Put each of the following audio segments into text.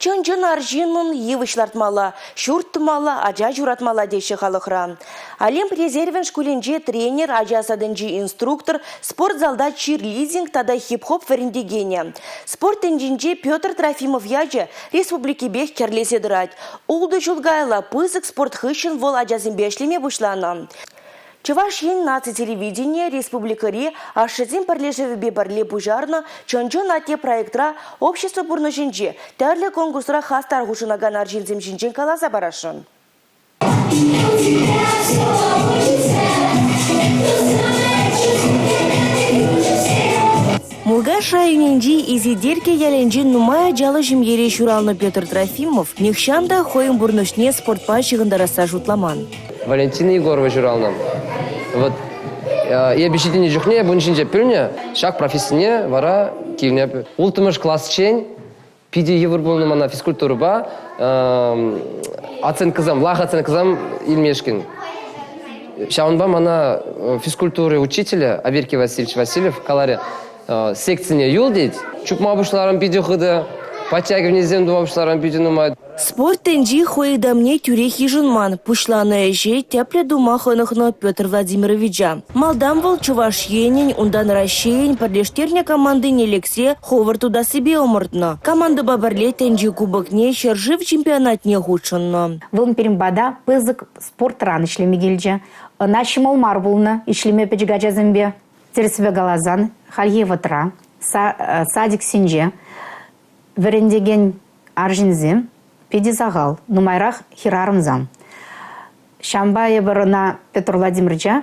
Чӑн-чӑн арҫыннӑн йывӑҫ лартмалла, ҫурт тумалла, ача ҫуратмалла теҫҫӗ халӑхра. Олимп резервӗн шкулӗнче тренер, ача садӗнчи инструктор, спортзалта чирлидинг тата хип-хоп вӗрентекенӗ. Спорт тӗнчинче Петр Трофимов ячӗ республикипех кӗрлесе тӑрать. Ултӑ ҫул каялла пысӑк спорт хыҫҫӑн вӑл ачасемпе ӗҫлеме пуҫланӑ. Чӑваш Ен наци телевиденийӗ республикӑри ашшӗсен пӗрлешӗвӗпе пӗрле пуҫарнӑ «Чӑн-чӑн атте» проектра общество пурнӑҫӗнче тӗрлӗ конкурсра хастар хутшӑнакан арҫынсем ҫинчен каласа парасшӑн. Муркаш районӗнчи Изидерке ялӗнчи нумай ачаллӑ ҫемьере ҫуралнӑ Петр Трофимов нихҫан та хӑйӗн пурнӑҫне спортпа ҫыхӑнтарасса шутламан. Валентина Егорова ҫуралнӑ. Вот эпӗ ҫитӗннӗ чухне эпӗ ун ҫинче пӳлнӗ, ҫак профессине вара килнӗ. Улттӑмӗш класчен питӗ йывӑр пулнӑ мана физкультурӑпа оценкӑсем, лайӑх оценкӑсем илмешкӗн. Ҫавӑнпа мана физкультура учителӗ Аверкий Васильевич Васильев каларӗ, секцине юл тет. Чупма пуҫларӑм питӗ хытӑ, подтягиванисем тума пуҫларӑм питӗ нумай. Спорт тӗнчи хӑй ытамне тӳрех йышӑнман. Пуҫланӑ ӗҫе тӗплӗ тума хӑнӑхнӑ Петр Владимировича. Малтан вӑл Чӑваш Енӗн, унтан Раҫҫейӗн пӗрлештернӗ командине лексе хӑвӑрт утассипе ӑмӑртнӑ. Командӑпа пӗрле тӗнче кубокне, ҫӗршыв чемпионатне хутшӑннӑ. Вӑл пирӗн пата пысӑк спортран ӗҫлеме килчӗ. Ӑна ҫӑмӑл мар пулнӑ ӗҫлеме пӗчӗк ачасемпе. Тӗрӗссипе каласан, хальхи вӑхӑтра садиксенче вӗрентекен Арҫынсем питӗ сахал, нумайрах хӗрарӑмсем. Ҫавӑнпа эпир ӑна Петр Владимировича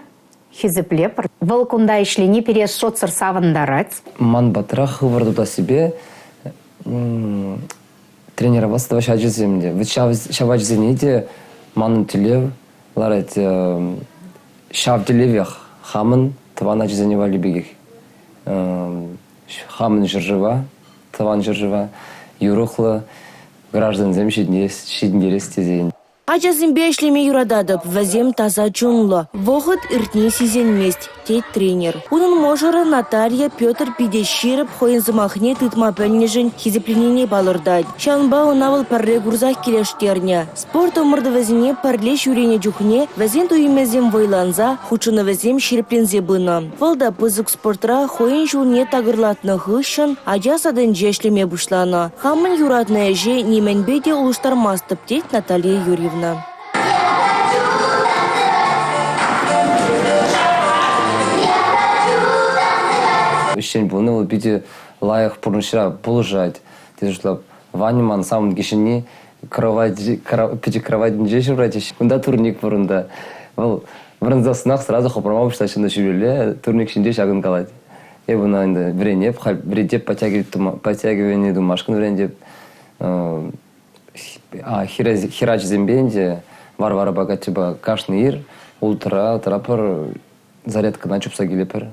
хисеплепӗр. Вӑл кунта ӗҫлени пире шутсӑр савӑнтарать. Ман патра хӑвӑр тутассипе тренироваться тӑваҫҫӗ ачасем те. Вӗт ҫав ачасене те манӑн тӗллев ларать ҫав тӗллевех хамӑн тӑван ачасене валли пекех. Хамӑн ҫӗршыва Тӑван ҫӗршыва юрӑхлӑ граждансем ҫитӗнтерес тесен. Ачасемпе ӗҫлеме юрататӑп, вӗсем таса чунлӑ. Вӑхӑт иртни сисӗнмест, тет тренер. Унӑн мӑшӑрӗ Наталья Петр питӗ ҫирӗп хӑйӗн сӑмахне тытма пӗлнӗшӗн хисепленине палӑртать. Ҫавӑнпа ӑна вӑл пӗрре курсах килӗштернӗ. Спорт ӑмӑртӑвӗсене пӗрле ҫӳренӗ чухне вӗсен туйӑмӗсем вӑйланса, хутшӑнӑвӗсем ҫирӗпленсе пынӑ. Вӑл та пысӑк спортра хӑйӗн ҫулне такӑрлатнӑ хыҫҫӑн ача садӗнче ӗҫлеме пуҫланӑ. Хамӑн юратнӑ ӗҫе нимӗнпе те улӑштармастӑп, тет Наталья Юрьевна. Ӗҫчен пулни вӑл питӗ лайӑх пурнӑҫра пулӑшать. Тесе шутлап. Ваня ман самӑн кӗҫӗнни кровать, пӗчӗк кроватӗнче ҫывӑратчӗҫ. Унта турник пур унта. Вӑл вӑрӑнсассӑнах сразу хӑпарма пуҫлать ҫынна ҫӳлелле, турник ҫинче ҫакӑнкалать. Эп ӑна ӗнтӗ вӗренеп, халь вӗрентеп подтягивание тумашкӑн вӗрентеп. Хӗрачасемпе ӗнтӗ Варварӑпа Катьӑпа кашни ир улттӑра тӑратпӑр, зарядкӑна чупса килетпӗр.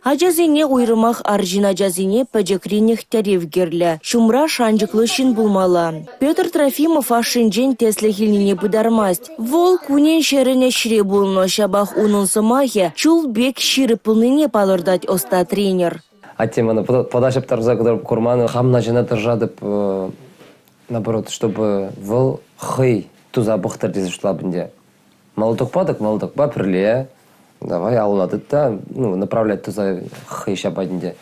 Ачасене, уйрӑмах арҫын ачасене, пӗчӗкренех тӗрев кирлӗ. Ҫумра шанчӑклӑ ҫын пулмалла. Петр Трофимов ашшӗнчен тӗслӗх илнине пытармасть. Вӑл кунӗн-ҫӗрӗн ӗҫре пулнӑ, ҫапах унӑн сӑмахӗ чул пек ҫирӗп пулнине палӑртать ӑста тренер. Атте мана пӑта ҫаптарса курман. Хам начана тӑрӑшатӑп, наоборот, чтобы вӑл хӑй туса пӑхтӑр тесе шутлап ӗнтӗ. Молотокпа тӑк молотокпа пӗрле давай алла тыт та, ну, направлять туса хӑй ҫапать ӗнтӗ.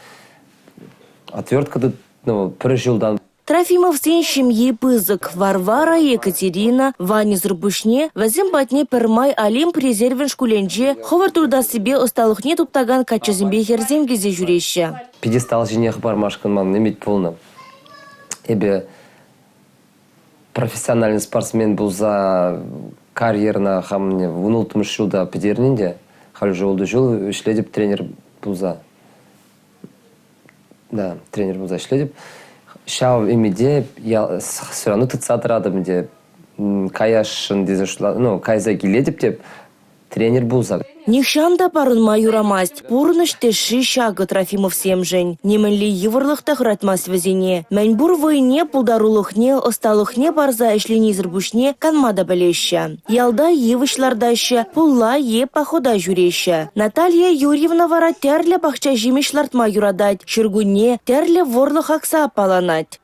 Отвертка тыт, ну, пӗр ҫултан. Трофимовсен ҫемйи пысӑк. Варвара, Екатерина, Ваньӑсӑр пуҫне вӗсем патне пӗрмай Олимп резервӗн шкулӗнче хӑвӑрт туртассипе ӑсталӑхне туптакан каччӑсемпе хӗрсем килсе ҫӳреҫҫӗ. Пьедестал ҫине хӑпармашкӑн ман ӗмӗт пулнӑ. Эпӗ профессиональный спортсмен пулса карьерӑна хамне вунулттӑмӗш ҫулта пӗтернӗ ӗнтӗ. Халь уже ултӑ ҫул ӗҫлетӗп тренер пулса. Да, тренер пулса ӗҫлетӗп. Ҫав ӗмӗте все равно тытса тӑратӑп ӗнтӗ. Каясшӑн тесе шутла, ну, кайса килетӗп те тренер пулса. Нихҫан та парӑнма юрамасть. Пурнӑҫ тӗшши ҫакӑ Трофимовсемшӗн. Нимӗнле йывӑрлӑх та хӑратмасть вӗсене. Мӗн пур вӑйне, пултарулӑхне, ӑсталӑхне парса ӗҫленисӗр пуҫне канма та пӗлеҫҫӗ. Ялта йывӑҫ лартаҫҫӗ, пулла е похода ҫӳреҫҫӗ. Наталья Юрьевна вара тӗрлӗ пахча ҫимӗҫ лартма юратать. Ҫуркунне тӗрлӗ вӑрлӑх акса аппаланать.